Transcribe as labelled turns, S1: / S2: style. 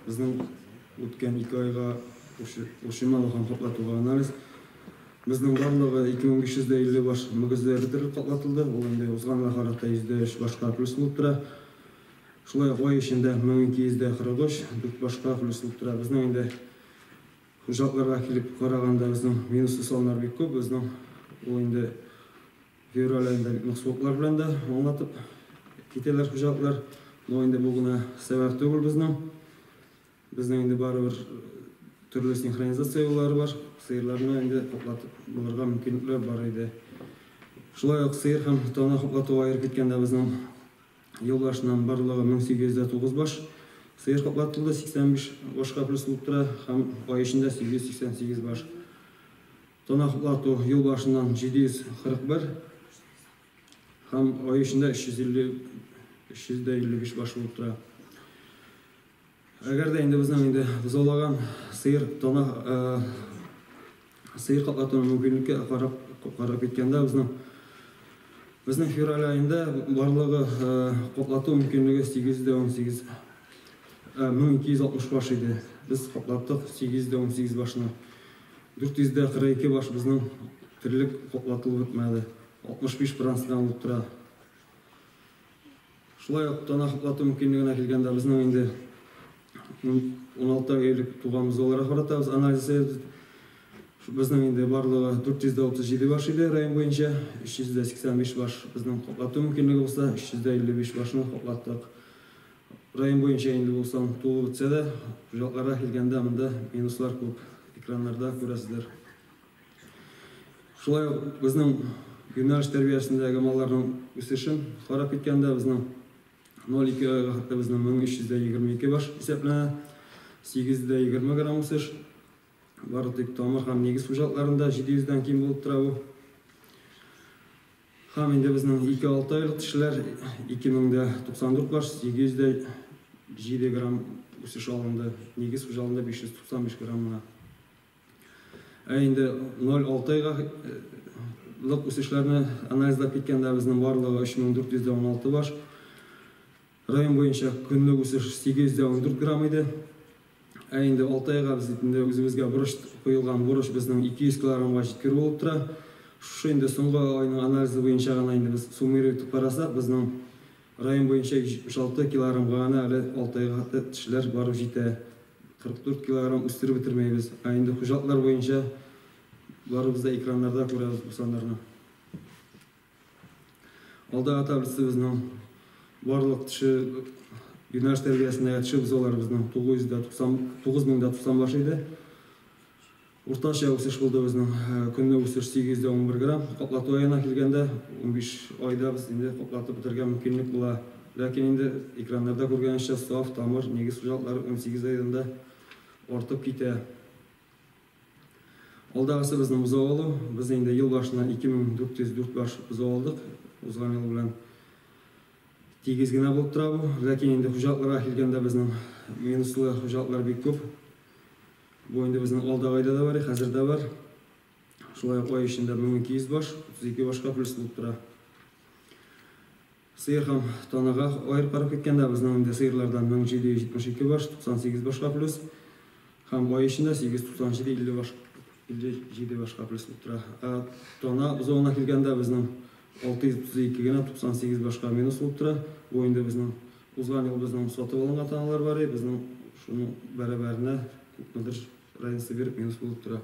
S1: Безнең үткән 2 айга үрчем алу һәм каплатуга анализ. Безнең барлыгы 2550 баш мөгезле эре терлек каплатылды. Ул инде узган елга карата 3 башка плюс булып тора. Шулай ук ай эчендә 1243, 4 башка плюс булып тора. Безнең инде хуҗалыкларга килеп караганда безнең минуслы саннар бик күп. Безнең ул инде февраль аенда бик нык суыклар белән дә аңлатып китәләр хуҗалыклар. Но инде бу гына сәбәп түгел безнең. Безнең инде барыбер төрле синхронизация юллары бар. Сыерларны инде каплатып булырга мөмкинлекләр бар иде. Шулай ук сыер һәм тана каплатуга аерып киткәндә безнең ел башыннан барлыгы 1809 баш сыер каплатылды, 85 башка плюс булып тора һәм ай эчендә 888 баш. Тана каплату ел башыннан 741 һәм ай эчендә 350 355 баш булып тора. Әгәр дә инде безнең инде бозаулаган сыер тана сыер каплатуның мөмкинлеккә карап карап киткәндә безнең февраль аенда барлыгы каплату мөмкинлеге 818 1260 баш иде. Без каплаттык 818 башны. 442 баш безнең терлек каплатылып бетмәде. 65 процент булып тора. Шулай ук тана каплату мөмкинлегенә килгәндә безнең инде 16 ай элек туган бозауларга карата без анализ ясыйбыз. Безнең инде барлыгы 437 баш иде район буенча, 385 баш безнең каплату мөмкинлеге булса, 355 башны каплаттык. Район буенча инде бу сан тулы бетсә дә, хуҗалыкларга килгәндә монда минуслар күп, экраннарда күрәсездер. Шулай ук безнең юнәлеш тәрбиясендәге малларның үсешен карап киткәндә безнең 0,2 айга хәтта безнең 1322 баш исәпләнә. 820 грамм үсеш. Бары тик тамыр һәм нигез хуҗалыкларында 700дән ким булып тора бу. Һәм инде безнең 2-6 айлык тешеләр 2094 баш 807 грамм үсеш алынды. Нигез хуҗалыгында 595 грамм гына. Ә инде 0,6 айга лык үсешләрне анализлап киткәндә безнең барлыгы 3416 баш. Район буенча көнлек үсеш 814 грамм иде. Ә инде 6 айга без инде үзебезгә бурыч куелган бурыч безнең 200 килограммга җиткерү булып тора. Шушы инде соңгы айның анализы буенча гына инде без суммировать итеп карасак, безнең район буенча 176 килограммга гына әле 6 айга тешләр барып җитә. 44 килограмм үстереп бетермәйбез. Ә инде хуҗалыклар буенча барыбыз да экраннарда күрәбез бу саннарны. Алдагы таблица безнең барлык теше юнәлеш тәрбиясендәге теше бозауларыбызның 990 баш иде. Уртача үсеш булды безнең көнлек үсеш 811 грамм. Каплату аена килгәндә 15 айда без инде каплатып бетерергә мөмкинлек була. Ләкин инде экраннарда күргәнчә саф тамыр нигез хуҗалыклары 18 айдан да артып китә. Алдагысы безнең бозау алу. Без инде ел башыннан 2404 баш бозау алдык. Узган ел белән тигез генә булып тора бу. Ләкин инде хуҗалыкларга килгәндә безнең минуслы хуҗалыклар бик күп. Бу инде безнең алдагы айда да бар, хәзер дә бар. Шулай ук ай эчендә 1200 баш, 32 башка плюс булып тора. Сыер һәм танага аерып карап киткәндә безнең инде сыерлардан 1772 баш, 98 башка плюс. Һәм ай эчендә 897 50 баш 57 башка плюс булып тора. Ә тана бозавына килгәндә безнең 632 генә 98 башка минус булып тора. Бу инде безнең узган ел безнең сатып алынган таналар бар, безнең шуның бәрабәренә күпмедер разница биреп минус булып тора.